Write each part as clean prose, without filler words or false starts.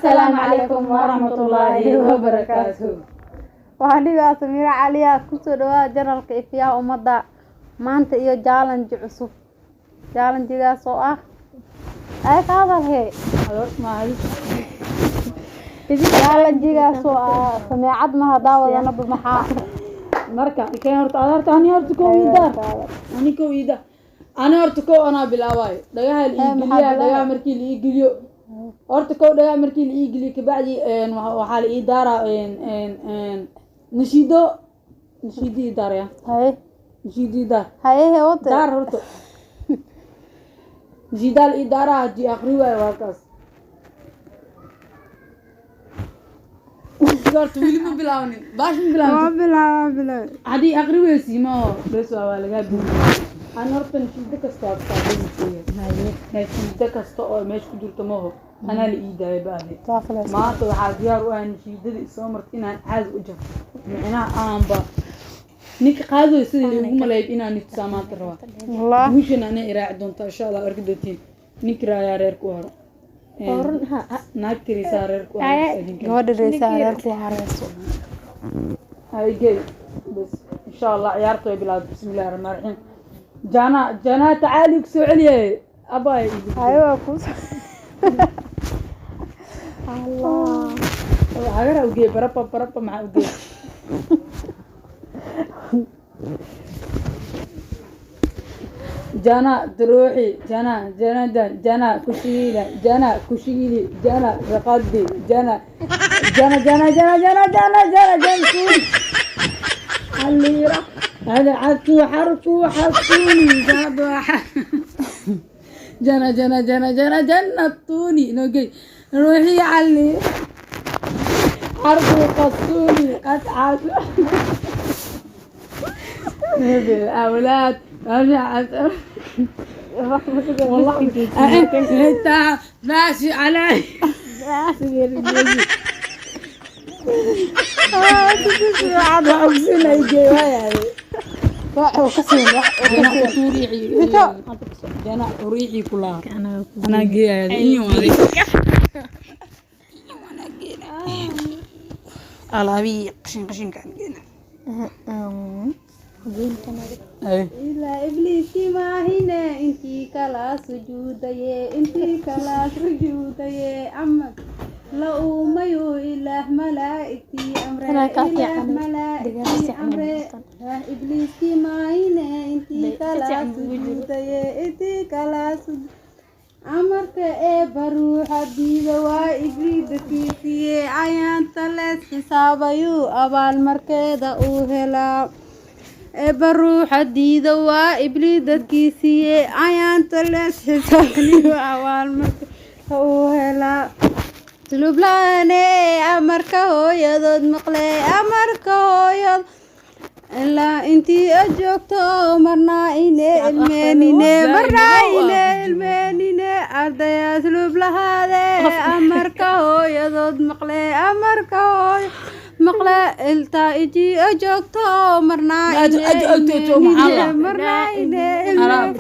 Assalaamu calaykum waraxmatullaahi wabarakaatu. Waa aniga Samiira Caliya, kusoo dhawaada channelka Ifiyaha Ummadda. Maanta iyo challenge cusub, challenge-gaas oo ah ay ka hadal he, challenge-gaas oo ah sameecad maha daawadanaba maxaa. Marka keen horta ad horta ani horta kow ii daar, ani kow ii daar, ani horta kow anaa bilaabayo dhagaha la ii Ee, maxaa geliyaa bilaabay? Dhagaha markii la ii geliyo horta kow, dhagaha markii la ii geliyo kabacdi waxaa la ii daaraa een een een nashiido, nashiido ii daaraya. Haye. Nashiido ii daar. Haye he, wate. Daar horta nashiidaa la ii daaraa, haddii aqri waayo waa kaas. Horta weli ma bilaawnin, baash ma bilaawnin. Waa bilaab, waa bilaab. Haddii aqri weysi ma oo bes waa lagaa buuxiye. Ani horta nashiido kasta waa nashiido kasta oo meesha ku jirto maho anaa la ii daayay baade. Maanta waxaa diyaar u ah nashiidada isoo marta inaan caadi u jabto, micnaha aanba ninka qaadayo sida laigu maleeyo inaan nitusaa maanta rabaa. Allah. Guushan anay iraaci doontaa insha Allah, arki doontiin ninka raayaa reerku haro, naagta riisaa reerku haro adinka. Gabadha reesaa reerku hareyso. هاي بس ان شاء الله عيارته بلاد. بسم الله الرحمن الرحيم. جانا جانا تعالي كسو عليا اباي. Haye, waa kuus. عغرا وجي بربا بربا مع وجي جانا تروحي جانا جانا جانا كشيلة جانا كشيلي جانا رقدي جانا جانا جانا جانا جانا جانا جانا جانا سوري الليرة هذا عدو حرفو حرفوني جانا جانا جانا جانا جنطوني نوجي روحي علي حرفو قصوني قد عاد الأولاد والله انت ماشي علي. جانا ريحي كلها انا جاي alaabii qashin qashinkaan geena. Ilaa ibliiskii maahine intii kala sujuudaye, intii kala sujuudaye, ama la uumayu ilaah malaa'igtii amre, ilaah malaa'igtii amre. Ibliiskii maahine intii kala sujuudaye, intii kala sujuudaye, amarka eebba ruuxa diida waa ibliidkiisiiye, ayaanta lees xisaabayuu abaalmarkeeda uu helaa. Eebba ruuxa diida waa ibliis dadkiisiiye, ayaanta lees xisaabayuu abaalmarkeeda uu helaa. Sulublaane amarka hooyadood maqle, amarka hooyad ilaa intii aad joogto marnaa ine ilmeenine, marnaa ine ilmeenine, ardaya asluub lahaade, amarka hooyadood maqle, amarka hooyo maqle, iltaa ijii a joogto marnaa ine ilmeenine, marnaa ine ilmeen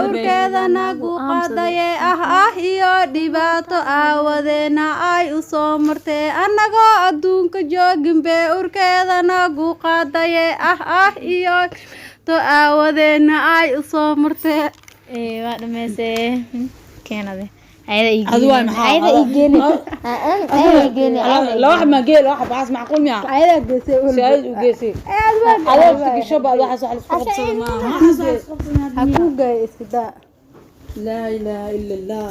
urkeedana ku qaadaye, ah ah iyo dhibaato aawadeena ay u soo martee, annagoo adduunka jooginbe urkeedana ku qaadaye, ah ah iyo dhibaato aawadeena ay u soo martee. Waa dhameysay keenade ayada ii Adu waay maxaa? Ayada ii geeni, ayada ii geeni. laba xab ma geel, laba xab waxaas macquul miya? Ayadaa geesay. Saa'id u geesay adoogta gasho baad waxaas wax la isku qabsado maaha. Ha kuu geeyo, iska daa. Laa ilaaha ila allah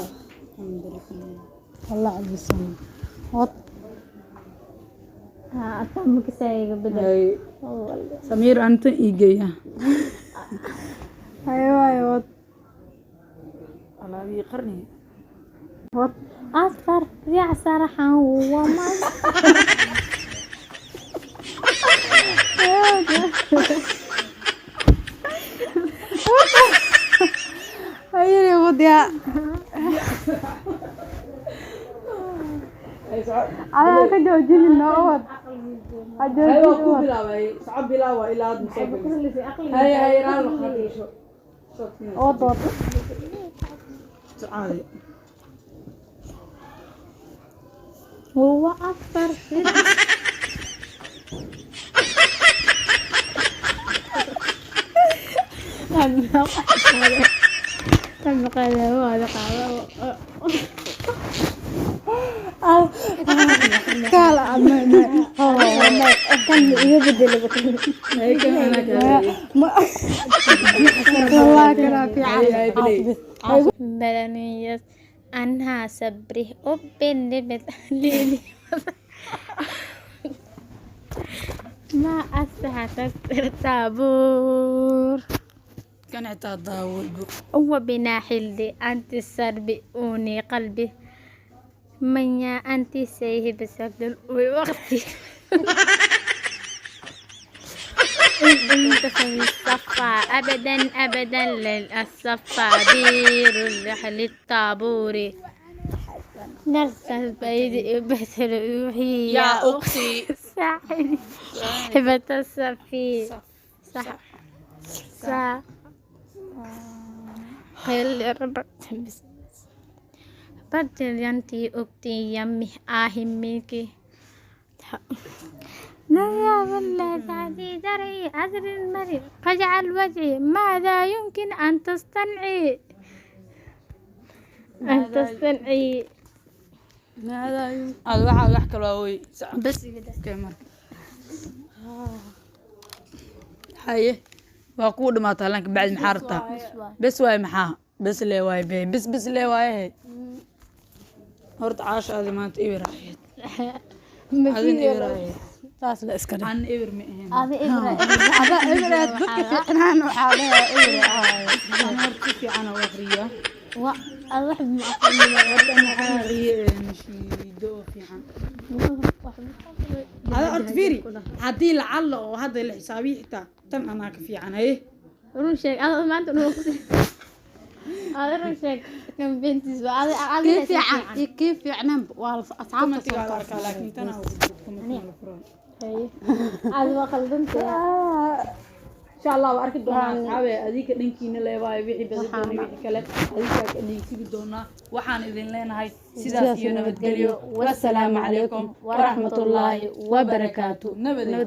Muhammad rasuulullah. Allah cabisan wad. Ataa makasaayiga bedel. Hay Samiir anta ii geeya. Haye waaye, wad. Alaabii qarni. Wad. Afar riyac saraxan waa ma Haye, wad yaa. Hay soco. Adaa ka joojinin oo wad ha. Hay waa Joojin ku wad. Bilaabay soco, bilaawa ilaa aad masoo bilaabay. Hay hay raal khadisho. Wad, wad. Socaadi. Waa afar. Kan iga bedelo. Haye, kan anaa kaa Wallah kana fiican. Haye, bilay. بلنيس أنها سبره أبن لبت ما أسهى تكسر طابور Kan xitaa daawalbo. وبنا حلدي أنت السرب أوني قلبي من يا أنت سيه بسبب وقتي انت في الصفا أبدا أبدا للصفا بير الرحل الطابور نرسل البيد بثل روحي Yaa uqti. ساحلي هبة الصفي صح صح قل ربط بس بدل ينتي أكتي يمي آهميكي نرى بالله تعدي درعي أزر المريض فاجعل وجهي ماذا يمكن أن تصطنعي أن تصطنعي. Ada waxaa wax kale waa wey. بس. Okay, marka. Haye, waa kuu dhamaataa lanka bacdi. Maxaa rabtaa? Bes waaye. Maxaa bes lee waaye be bes bes lee waaye. Horta caasha adi maanta eber ahayd, adina eber ahayd. Saas la iska dhig. An eber ma ahayn. هذا إبرة. Ada ibra dadka fiicnaan waxaa leeyahay ibra ahaay. Ana horta si fiican u aqriyaa. الواحد Horta ana waxaan aqriyay nashiido oo fiican. Ada horta fiiri, haddii lacalla oo hadda la xisaabiyo xitaa tan anaa ka fiican. Haye. Run sheeg ada maanta nuu ada run sheeg kan beentiis waa ada ada. Kii fiican iyo kii fiicnaan waa la asxaabta. Commentiga la arkaa, laakiin tan aa ugu jirto commentiga la furaa. Ada waa khaldantay. Insha Allah waa arki doonaa asxaabe. Adinka dhankiina leewaayo wixii badi doona, wixii kale adinkaa ka dhiigsigi doonaa. Waxaan idin leenahay sidaas iyo nabadgelyo. Wasalaamu calaykum waraxmatullaahi wabarakaatu. Nabadgelyo.